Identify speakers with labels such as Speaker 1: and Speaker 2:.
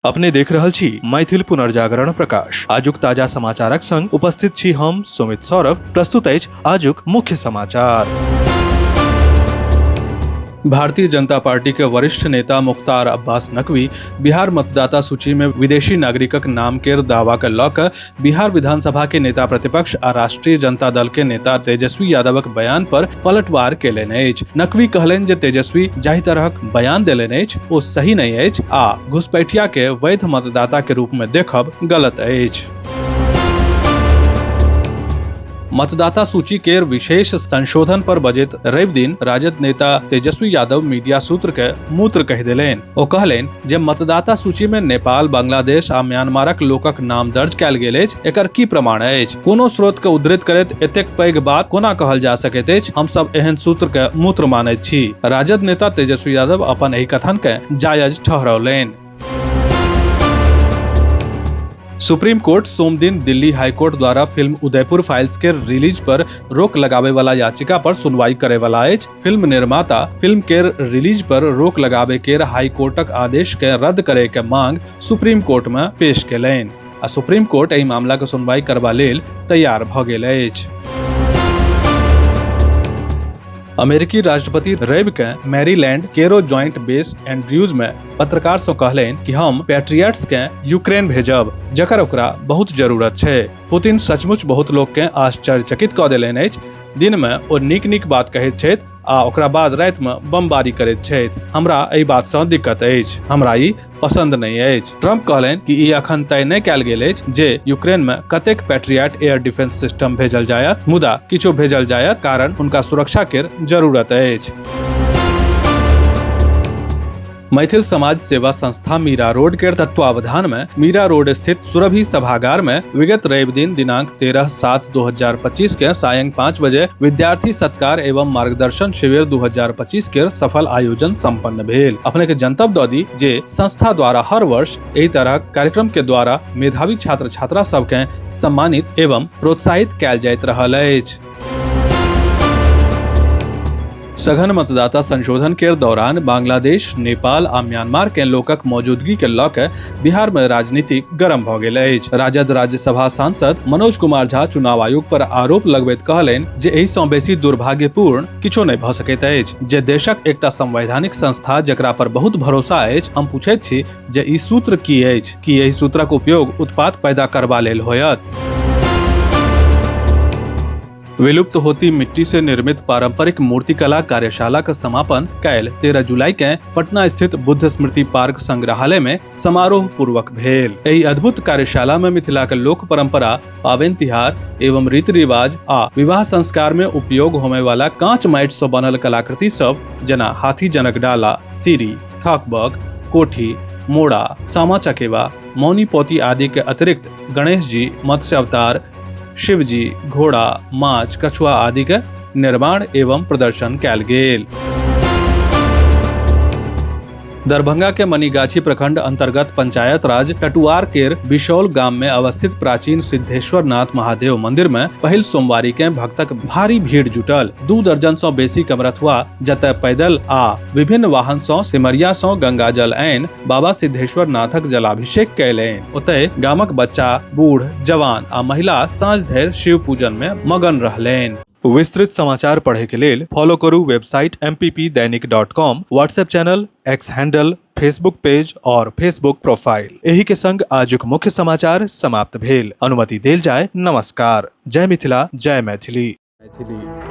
Speaker 1: अपने देख रहल छी मैथिल पुनर्जागरण प्रकाश। आजुक ताजा समाचारक संग उपस्थित छी हम सुमित सौरभ। प्रस्तुत अछि आजुक मुख्य समाचार। भारतीय जनता पार्टी के वरिष्ठ नेता मुख्तार अब्बास नकवी बिहार मतदाता सूची में विदेशी नागरिकक नाम के दावा के लऽ कऽ बिहार विधानसभा के नेता प्रतिपक्ष आ राष्ट्रीय जनता दल के नेता तेजस्वी यादवक बयान पर पलटवार केलनि अछि। नकवी कहलनि जे तेजस्वी जाहि तरहक बयान देलनि अछि ओ सही नहि अछि आ घुसपैठिया के वैध मतदाता के रूप में देखब गलत अछि। मतदाता सूची केर विशेष संशोधन पर बजैत रवि दिन राजद नेता तेजस्वी यादव मीडिया सूत्र के मूत्र कहि देलनि। ओ कहलनि जे मतदाता सूची में नेपाल, बांग्लादेश आ म्यांमारक लोकक नाम दर्ज कयल गेल अछि, एकर की प्रमाण अछि? कोनो स्रोत के उद्धृत करैत एतेक पैघ बात कोना कहल जा सकैत अछि? हम सब एहन सूत्र के मूत्र मानैत छी। राजद नेता तेजस्वी यादव अपन एहि कथन के जायज ठहरौलनि। सुप्रीम कोर्ट सोमदिन दिल्ली हाईकोर्ट द्वारा फिल्म उदयपुर फाइल्स के रिलीज पर रोक लगावे वाला याचिका पर सुनवाई करे वाला अछि। फिल्म निर्माता फिल्म के रिलीज पर रोक लगावे के हाईकोर्टक आदेश के रद्द करे के मांग सुप्रीम कोर्ट में पेश केलनि आ सुप्रीम कोर्ट एहि मामला के सुनवाई करबा लेल तैयार भ गेल अछि। अमेरिकी राष्ट्रपति रवि के मैरीलैंड केरो ज्वाइंट बेस एंड्रयूज में पत्रकार से कहलनि कि हम पैट्रियट्स के यूक्रेन भेजब जकर ओकरा बहुत जरूरत छै। पुतिन सचमुच बहुत लोग के आश्चर्यचकित कऽ देलनि अछि। दिन में ओ नीक नीक बात कहैत छथि आ ओकरा बाद राति में बमबारी करैत छथि। हमरा एहि बात सँ दिक्कत अछि, हमरा ई पसंद नहि अछि। ट्रंप कहलनि कि ई अखन तय नहि कयल गेल अछि जे यूक्रेन में कतेक पैट्रियट एयर डिफेंस सिस्टम भेजल जायत, मुदा किछु भेजल जायत कारण हुनका सुरक्षा केर जरूरत अछि। मैथिल समाज सेवा संस्था मीरा रोड के तत्वावधान में मीरा रोड स्थित सुरभि सभागार में विगत रवि दिन दिनांक 13/7/2025 के सायं 5 बजे विद्यार्थी सत्कार एवं मार्गदर्शन शिविर 2025 के सफल आयोजन संपन्न भेल। अपने के जनतब दऽ दी जे संस्था द्वारा हर वर्ष एहि तरह कार्यक्रम के द्वारा मेधावी छात्र छात्रा सबके सम्मानित एवं प्रोत्साहित कयल जाइत रहल अछि। सघन मतदाता संशोधन के दौरान बांग्लादेश, नेपाल आ म्यांमार के लोकक मौजूदगी के लऽ के बिहार में राजनीति गरम भऽ गेल अछि। राजद राज्यसभा सांसद मनोज कुमार झा चुनाव आयोग पर आरोप लगबैत कहलनि जे एहि सँ बेसी दुर्भाग्यपूर्ण किछो नहि भऽ सकैत अछि जे देशक एकटा संवैधानिक संस्था जकरा पर बहुत भरोसा अछि, हम पूछैत छी जे ई सूत्र की अछि? की एहि सूत्रक उपयोग उत्पाद पैदा करबा लेल होयत? विलुप्त होती मिट्टी से निर्मित पारंपरिक मूर्तिकला कार्यशाला का समापन काल्हि 13 जुलाई के पटना स्थित बुद्ध स्मृति पार्क संग्रहालय में समारोह पूर्वक भेल। एहि अद्भुत कार्यशाला में मिथिला के लोक परंपरा, पाबनि तिहार एवं रीति रिवाज आ विवाह संस्कार में उपयोग होमय वाला कांच माटि से बनल कलाकृति सब जेना हाथी जनक डाला, सीढ़ी, ठकबक, कोठी, मोड़ा, सामा चकेवा, मौनी पोती आदि के अतिरिक्त गणेश जी, मत्स्य अवतार, शिव जी, घोड़ा, माछ, कछुआ आदि के निर्माण एवं प्रदर्शन कयल गेल। दरभंगा के मनीगाछी प्रखंड अंतर्गत पंचायत राज टटुआर केर बिशौल गाम में अवस्थित प्राचीन सिद्धेश्वर नाथ महादेव मंदिर में पहिल सोमवारी के भक्तक भारी भीड़ जुटल। 2 दर्जन सँ बेसी कमरथुआ जतय पैदल आ विभिन्न वाहन सँ सिमरिया सँ गंगा जल आनि बाबा सिद्धेश्वर नाथक जलाभिषेक कयलनि। ओतय गामक बच्चा, बूढ़, जवान आ महिला साँझ धरि शिव पूजन में मगन रहलनि। विस्तृत समाचार पढ़े के लेल फॉलो करू website mppdainik.com, WhatsApp channel, X handle, Facebook page और फेसबुक प्रोफाइल। एही के संग आजुक मुख्य समाचार समाप्त भेल। अनुमति देल जाय। नमस्कार। जय मिथिला, जय मैथिली। मैथिली।